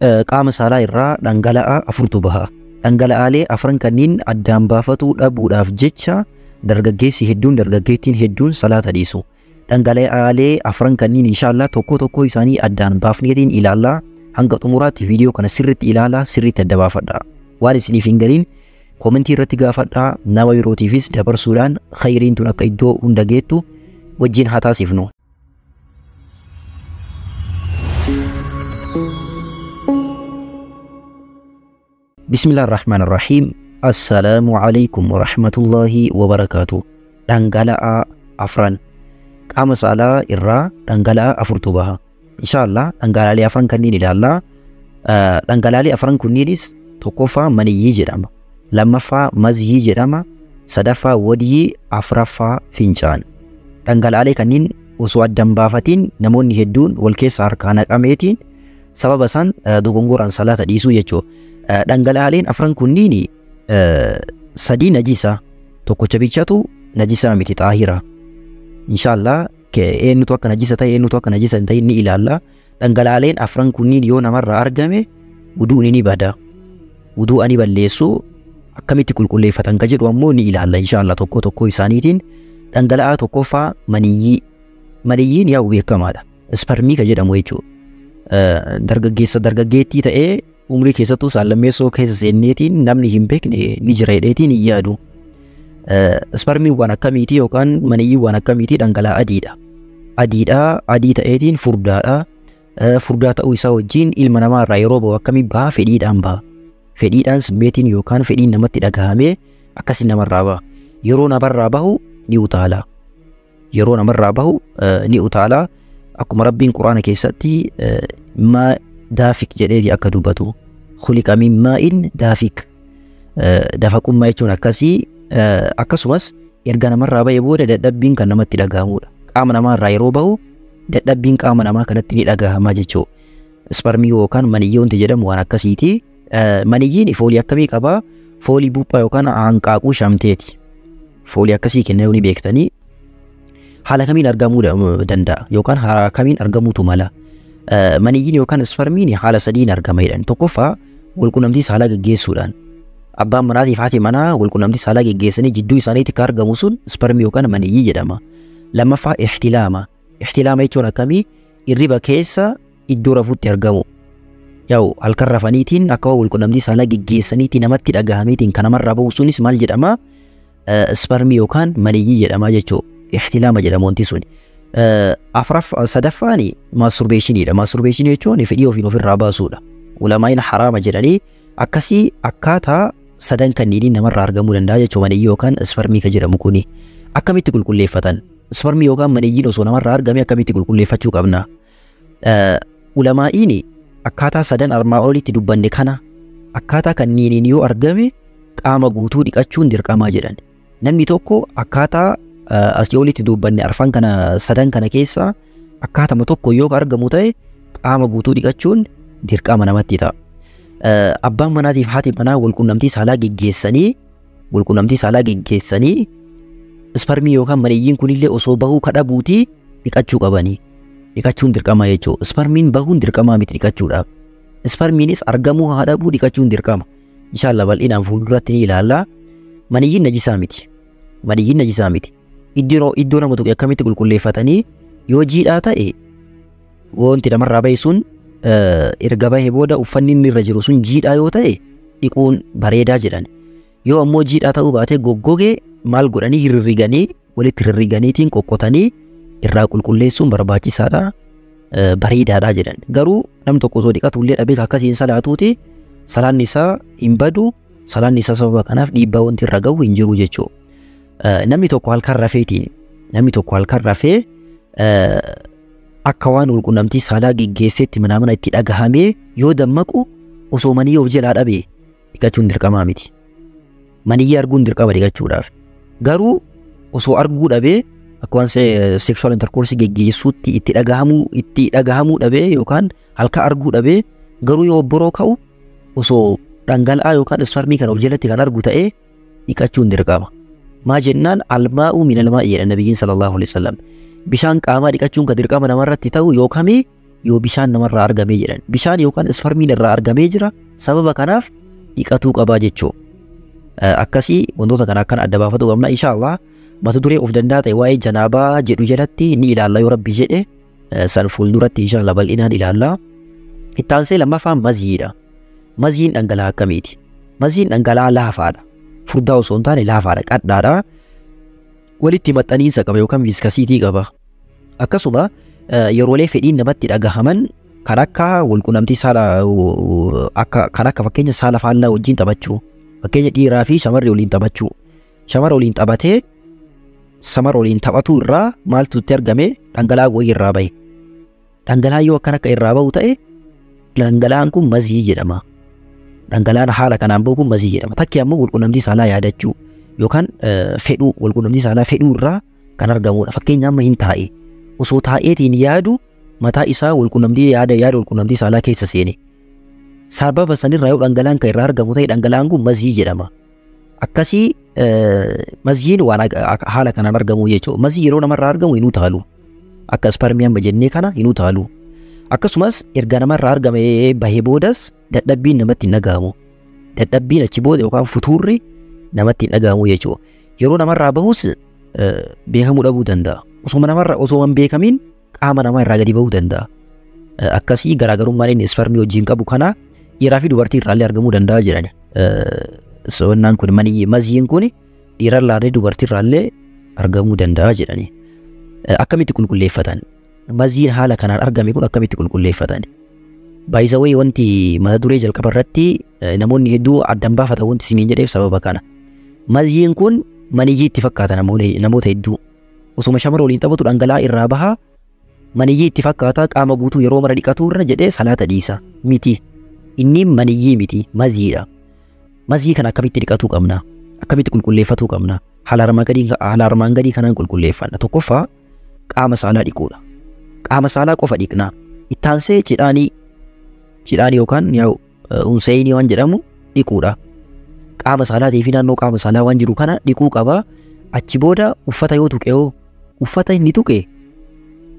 Qaama saalaa irraa dhangala'aa afurtu baha. Dhangala'aalee afran kanneen addaan baafatuu dhabuudhaaf jecha dargaggeessi hedduun dargaggeettiin hedduun salaata dhiisu. Dhangala'aalee afran kanneen inshaallah tokko tokko isaanii addaan baafneetiin ilaallaa. Hanga xumuraatti viidiyoo kana sirriitti ilaalaa, sirriitti adda baafadhaa. Waan isiniif hin galiin koomentii irratti gaafadhaa, nama birootiifis dabarsuudhaan khayriin tun akka iddoo hunda geettu wajjin haa taasifnu. Bismillah ar-Rahmaan ar-Rahiim. Assalaamu alaikum wa rahmatullahi wa barakaatu. Dhangala'aa afran. Qaama saalaa irraa dhangala'aa afurtu baha. Inshaallah dhangala'aalee afran kanneen ilaallaa. Dhangala'aalee afran kunniinis tokkoffaa maniyyii jedhama. Lammaffaa mazyii jedhama. Sadaffaa wadiyii, afraffaa fincaan. Dhangala'aalee kanneen osoo addan baafatiin namoonni hedduun wal keessa harkaa naqameetiin sababa isaan dogongoraan salaata dhiisuu jechuudha. Dhangala'aaleen afran kunniin sadii najisa, tokkocha bichatu najisaa miti xaahira. Inshaallah eenyutu akka najisa ta'e eenyutu akka najisa hin ta'in ni ilaalla. Dhangala'aaleen afran kunniin yoo namarraa argame wuduun ni bada. Wuduu ani balleessu akkamitti qulqulleeffatan ka jedhu ammoo ni ilaalla inshaallah tokko tokko isaaniitiin. Dhangala'aa tokkoffaa maniyyii. Maniyyiin yaa'u beekamaadha. Isparmii ka jedhamu jechuudha. Dargaggeessa dargaggeettii ta'ee umrii keessattuu saallammeessoo keessa seenneetiin namni hin beekne ni jira jedheetiin hin yaadu. Isparmiin waan akkamiitii yookaan maniyyiin waan akkamiitii dhangala'aa adiidha. Adiidha, adii ta'eetiin furdaadha. Furdaa ta'uu isaa wajjin ilma namaa irraa yeroo bahu akkamii baha? Fedhiidhaan baha. Fedhiidhaan simmeetiin yookaan fedhiin namatti dhagahamee akkasii namarraa baha. Yeroo namarraa bahu ni utaala. Yeroo namarraa bahu ni utaala. Akkuma Rabbiin Quraana keessatti maa daafik jedheeti akka dubbatu. Khuliqa min maa'in daafik. Dafaqummaa jechuun akkasii. Akkasumas erga namarraa bahee booda dadhabbiin kan namatti dhagahamudha. Qaama namaarraa yeroo bahu dadhabbiin qaama namaa kanatti ni dhagahama jechuudha. Isparmii yookaan maniyyii wanti jedhamu waan akkasiiti. Maniyyiin foolii akkamii qabaa? Foolii buuphaa yookaan hanqaaquu shamteeti. Foolii akkasii kennuu ni beektanii. Haala kamiin argamuu danda'a yookaan haala kamiin argamuutu mala? Maniyyiin yookaan isparmiin haala sadiin argama jedhan. Tokkoffaa walqunnamtii saalaa gaggeessuudhaan. Abbaan manaatiif haati manaa walqunnamtii saalaa gaggeessanii jidduu isaaniitti kan argamu sun isparmii yookaan maniyyii jedhama. Lammaffaa ihtilaama. Ihtilaama jechuun akkamii? Irriba keessa iddoo rafuutti argamu. Yaa'u halkan rafaniitiin akka walqunnamtii saalaa gaggeessaniitti namatti dhagahameetiin kan namarraa bahu sunis maal jedhama? Isparmii yookaan maniyyii jedhama jechuudha. Ihtilaama jedhama wanti sun. Sadaffaan maasturbeeshiniidha. Maasturbeeshinii jechuun fedhii ofiin ofirraa baasuudha. Ulamaa'iin haraama jedhanii akkasii akkaataa sadan kanniiniin namarraa argamuu danda'a jechuudha maniyyii yookaan isparmii kan jedhamu kuni. Akkamitti qulqulleeffatan? Isparmii yookaan maniyyiin osoo namarraa argame akkamitti qulqulleeffachuu qabna? Ulamaa'iin akkaataa sadan armaa olitti dubbanne kana akkaataa kanniiniin yoo argame qaama guutuu dhiqachuun dirqamaa jedhan. Namni tokko akkaataa asii olitti dubbanne arfan kana sadan kana keessa akkaatama tokko yoo argamu ta'e qaama guutuu dhiqachuun dirqama namatti ta'a. Abbaan manaatiif haati manaa walqunnamtii saalaa geggeessanii isparmii yookaan maniyyiin kunillee osoo bahuu kadhabuutii dhiqachuu qabanii. Dhiqachuun dirqama jechuudha. Isparmiin bahuun dirqamaa miti dhiqachuudhaaf. Isparmiinis argamuu haa dhabuu dhiqachuun dirqama. Inshaallah bal'inaan fuulduratti ni ilaalla. Maniyyiin najisaa miti. Maniyyiin najisaa miti. Iddoo nama tuqe akkamitti qulqulleeffatanii yoo jiidhaa ta'e wanti namarraa bahe sun erga bahee booda uffanni inni irra jiru sun jiidhaa yoo ta'e dhiquun bareedaa jedhan. Yoo ammoo jiidhaa ta'uu baate goggogee maal godhanii hirriganii walitti hirriganiitiin qoqqotanii irraa qulqulleessuun barbaachisaadha, bareedaadha jedhan. Garuu namni tokko osoo dhiqatu illee dhabee akkasiin salaatuuti salaanni isaa hin badu, salaanni isaa sababa kanaaf dhiibbaa wanti irra gahu hin jiru jechuudha. Namni tokko halkan rafeetiin namni tokko halkan rafee akka waan walqunnamtii saalaa geggeesseetti mana itti dhagahamee yoo dammaqu osoo maniyyii of jalaa dhabee dhiqachuun dirqamaa miti. Maniyyii arguun dirqama dhiqachuudhaaf. Garuu osoo arguu dhabee akka waan sexual intercourse geggeessuutti itti dhagahamuu dhabee yookaan halkan arguu dhabee garuu yoo boroo ka'u osoo dhangala'aa yookaan isparmii kana of jalatti kan argu ta'ee dhiqachuun dirqama. Maa jennaan almaa'u min almaa'i jedha nabiyyiin sallallahu alaihi wasallam. Bishaan qaamaa dhiqachuun kan dirqama namarratti ta'u yookaan yoo bishaan namarraa argamee jedhan. Bishaan yookaan isparmiin irraa argamee jira. Sababa kanaaf dhiqatuu qabaa jechuudha. Akkasii wantoota kana akkan adda baafatu qabna. Inshaallah mata duree of danda'a ta'e waa'ee janaabaa jedhu jalatti ni ilaalla yoo Rabbi jedhe, san fuulduratti inshaallah bal'inaan ilaalla. Ittaansee lammaffaan maziidha. Maziin dhangala'aa akkamiiti? Maziin dhangala'aa laafaadha. Furdaa osoo hin taane laafaadha, qadhaadha. Walitti maxxaniinsa qaba yookaan viscosity qaba. Akkasuma yeroolee fedhiin namatti dhagahaman kan akka walqunnamtii saala, akka kan akka fakkeenya saala faallaa wajjin taphachuu, fakkeenya dhiiraa fi shamarri waliin taphachuu, shamara waliin taphatee, shamara waliin taphatu irraa maaltu itti argame? Dhangala'aa wayii irraa bahe. Dhangala'aa yoo akkan akka irraa bahu ta'e, dhangala'aan kun mazii jedhama. Dhangala'aan haala kanaan bahu kun mazii jedhama. Takki ammoo walqunnamtii saalaa yaadachuu yookaan fedhuu, walqunnamtii saalaa fedhuu irraa kan argamudha. Fakkeenya amma hin taa'e, osoo taa'eetiin yaadu mataa isaa walqunnamtii yaada yaada walqunnamtii saalaa keessa seene. Sababa sanirraa yoo dhangala'aan kan irraa argamu ta'e, dhangala'aan kun mazii jedhama. Akkasii maziin waan haala kanaan argamu jechuudha. Mazii yeroo namarraa argamu hin utaalu. Akka isparmii amma jennee kana hin utaalu. Akkasumas erga namarraa argame bahee boodas dadhabbiin namatti hin dhaga'amu. Dadhabbiin achi booda yookaan futuurri namatti hin dhaga'amu jechuudha. Yeroo namarraa bahus beekamuu dhabuu danda'a. Osoma namarraa osoo hin beekamiin qaama namaa irraa gadi bahuu danda'a. Akkasii garaagarummaan inni isparmii wajjin qabu kana, dhiiraa fi dubartii irraallee argamuu danda'a jedhan. Sonnaan kun maziin kun dhiirarraallee dubartii irraallee argamuu danda'a jedhani. Akkamitti qulqulleeffatan? Maziin haala kanaan argame kun akkamitti qulqulleeffatan? Baay'isawee wanti mata duree jalqaba irratti namoonni hedduu addan baafatan wanti isiniin jedheef sababa kana. Maziin kun maniyyii itti fakkaata namoota hedduu. Osuma shamara waliin taphatu dhangala'aa irraa bahaa, maniyyii itti fakkaata, qaama guutuu yeroo mara dhiqatuu irra jedhee salaata dhiisa. Miti. Inni maniyyii miti, maziidha. Mazii kana akkamitti dhiqatuu qabna? Akkamitti qulqulleeffatuu qabna? Haala armaan gadii kanaan qulqulleeffanna. Tokkoffaa, qaama saalaa dhiquudha. Qaama saalaa qofa dhiqna. Ittaansee cidhaanii yookaan unseenii waan jedhamu dhiquudha. Qaama saalaatii fi naannoo qaama saalaa waan jiru kana dhiquu qaba. Achi booda uffata yoo tuqe hoo, uffata inni tuqe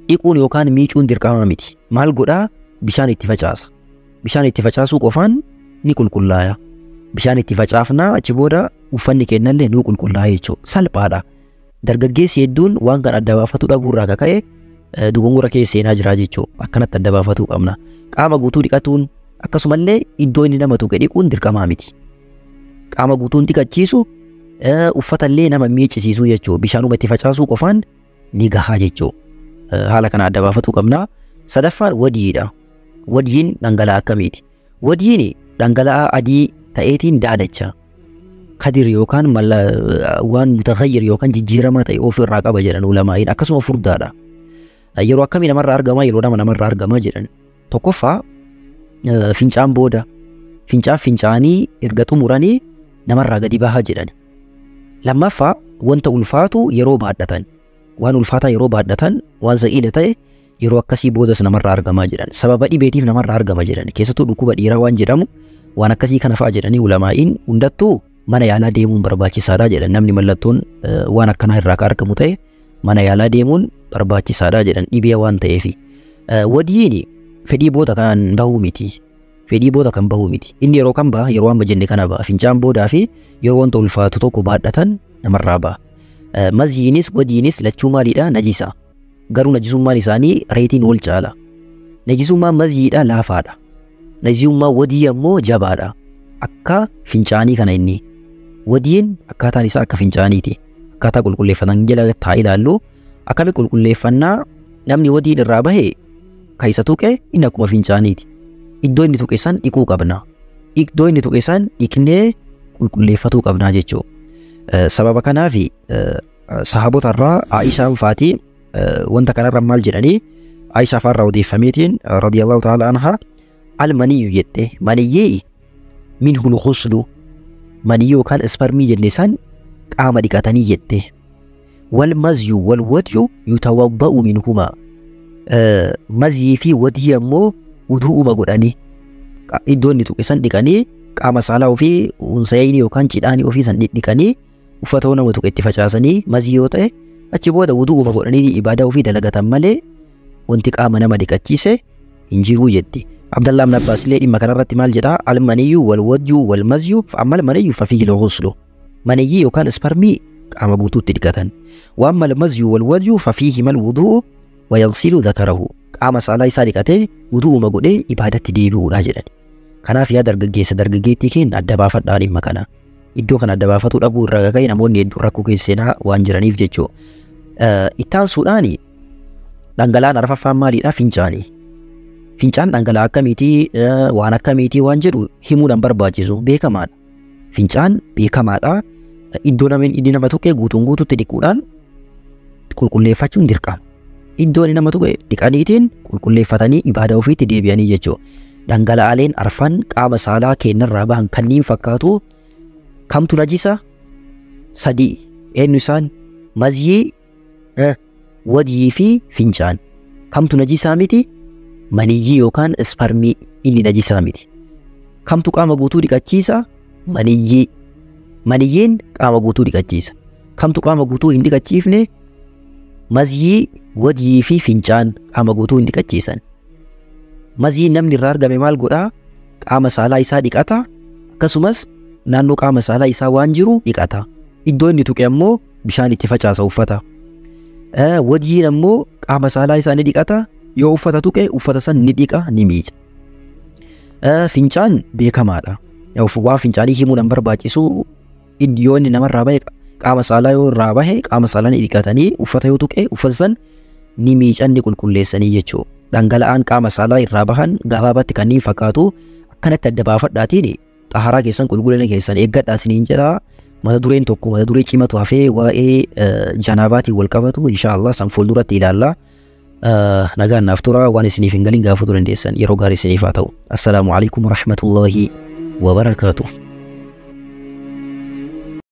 dhiquun yookaan miicuun dirqama miti. Maal godhaa? Bishaan itti facaasa. Bishaan itti facaasuu qofaan ni qulqullaaya. Bishaan itti facaafnaa, achi booda uffanni kennallee ni qulqullaaya jechuudha. Salphaadha. Dargaggeessi hedduun waan kana adda baafatu dhabuurraa kaka'e dogongora keessa seenaa jira jechuudha. Akkanatti adda baafatuu qabna. Qaama guutuu dhiqatuun akkasumallee iddoo inni nama tuqe dhiquun dirqamaa miti. Qaama guutuun dhiqachiisu, uffatallee nama miiccisiisuu jechuudha. Bishaanuma itti facaasuu qofaan ni gahaa jechuudha. Haala kana adda baafatuu qabna. Sadaffaan wadiidha. Wadiin dhangala'aa akkamiiti? Wadiin dhangala'aa adii ta'eetiin daadacha. Kadir yookaan waan mutaghayyir yookaan jijjiiramaa ta'e of irraa qaba jedhan ulamaa'iin, akkasuma furdaadha. Yeroo akkamii namarraa argama? Yeroo nama namarraa argama jedhan. Tokkoffaa, fincaan booda, fincaan fincaanii erga xumuranii namarraa gadi bahaa jedhan. Lammaffaa, wanta ulfaatu yeroo baadhatan, waan ulfaataa yeroo baadhatan, waan sa'iila ta'e yeroo akkasii boodas namarraa argamaa jedhan. Sababa dhibeetiif namarraa argama jedhan. Keessattuu dhukkuba dhiiraa waan jedhamu waan akkasii kana fa'a jedhanii ulamaa'iin. Hundattuu mana yaalaa deemuun barbaachisaadha jedhan. Namni mallattoon waan akkanaa irraa ka argamu ta'e mana yaalaa deemuun barbaachisaadha jedhan, dhibee waan ta'eefi. Wadiin fedhii booda kan bahuu miti. Fedhii booda kan bahuu miti. Inni yeroo kam baha? Yeroo amma jenne kana baha. Fincaan boodaa fi yeroo wanta ulfaatu tokko baadhatan namarraa baha. Maziinis wadiinis lachuu maalidha? Najisa. Garuu najisummaan isaanii reetiin wal caala. Najisummaan maziidha laafaadha. Najisummaan wadii ammoo jabaadha. Akka fincaanii kana inni. Wadiin akkaataan isaa akka fincaaniiti. Akkaataa qulqulleeffatan jala taa'ee ilaallu, akkami qulqulleeffannaa? Namni wadiin irraa bahe kan isa tuqe inni akkuma fincaaniiti. Iddoo inni tuqe san dhiquu qabna. Iddoo inni tuqe san dhiqnee qulqulleeffatuu qabnaa jechuudha. Sababa kanaaf sahaabota irraa Aishaan faatii wanta kanarra maal jedhanii, Aishaa faarraa odeeffameetiin radiyallahu ta'ala anha, almaniyyu jette, maniyyii minhul ghuslu, maniyyii yookaan isparmii jenne san qaama dhiqatanii jette. Wal mazyu wal wadyu yutawadda'u minhumaa, mazyii fi wadii ammoo wudu'uma godhanii iddoo inni tuqe san dhiqanii, qaama saalaa ofii unsayini yookaan cidhaanii ofii san dhidhiqanii, uffata nama tuqe itti facaasanii, mazii yoo ta'e achi booda wudu'uma godhanii ibaadaa ofii dalagatan malee wanti qaama nama dhiqachiise hin jiruu jetti. Abdallah ibn Abbaas illee dhimma kanarratti maal jedhaa? Almaniyyu walwadyu walmazyu fa'ammal maniyyu fafiihi lghuslu. Maniyyii yookaan isparmii qaama guutuutti dhiqatan. Waan malmazyu walwadyu fafiihi mal wudu'u wa yaghsilu dhakarahu. Qaama saalaa isaa dhiqatee wudu'uma godhee ibaadatti deebi'uudha jedhan. Kanaaf yaa dargaggeessa dargaggeettii keenya adda baafadhaa dhimma kana. Iddoo kana adda baafatuu dhabuu irraa ka'e namoonni hedduun rakkoo keessa seenaa waan jiraniif jechuudha. Ittaansuudhaan dhangala'aan arfaffaan maalidha? Fincaani. Fincaan dhangala'aa akkamiitii waan akkamiitii waan jedhu himuudhaan barbaachisu beekamaadha. Fincaan beekamaadha. Iddoo namni inni nama tuqe guutuun guututti dhiquudhaan qulqulleeffachuun dirqama. Iddoo inni nama tuqe dhiqaniitiin qulqulleeffatanii ibaadaa ofiitti deebi'anii jechuudha. Dhangala'aaleen arfan qaama saalaa keenyarraa bahan kanneen fakkaatu kamtu najisa? Sadii. Eenyu isaan? Mazyii, wadyii fi fincaan. Kamtu najisaa miti? Maniyyii yookaan isparmii inni najisaa miti. Kamtu qaama guutuu dhiqachiisa? Maniyyii. Maniyyiin qaama guutuu dhiqachiisa. Kamtu qaama guutuu hin dhiqachiifne? Mazyii, wadyii fi fincaan qaama guutuu hin dhiqachiisan. Mazyiin namni irraa argame maal godhaa? Qaama saalaa isaa dhiqata. Akkasumas naannoo qaama saalaa isaa waan jiru dhiqata. Iddoo inni tuqe ammoo bishaan itti facaasa uffata. Wadyiin ammoo qaama saalaa isaa ni dhiqata. Yoo uffata tuqe uffata san ni dhiqa ni miica. Fincaan beekamaadha. Waan fincaanii himuudhaan barbaachisu yoo inni namarraa bahe qaama saalaa yoo irraa bahe qaama saalaa ni dhiqatanii uffata yoo tuqe uffata san ni miican ni qulqulleessanii jechuudha. Dhangala'aan qaama saalaa irraa bahan gabaabatti kanneen fakkaatu akkanatti adda baafadhaatiin xaharaa keessan qulqullina keessan eeggadhaa isiniin jedhaa. Mata dureen tokko mata duree cimatu hafee waa'ee janaabaatiin wal qabatu inshaallah san fuulduratti ilaalla. Nagaan naaf tura waan isiniif hin galin gaafachuu dandeessan yeroo gaarii isiniif haa ta'u. Assalaamu alaikum warahmatullaahi wabarakaatuh.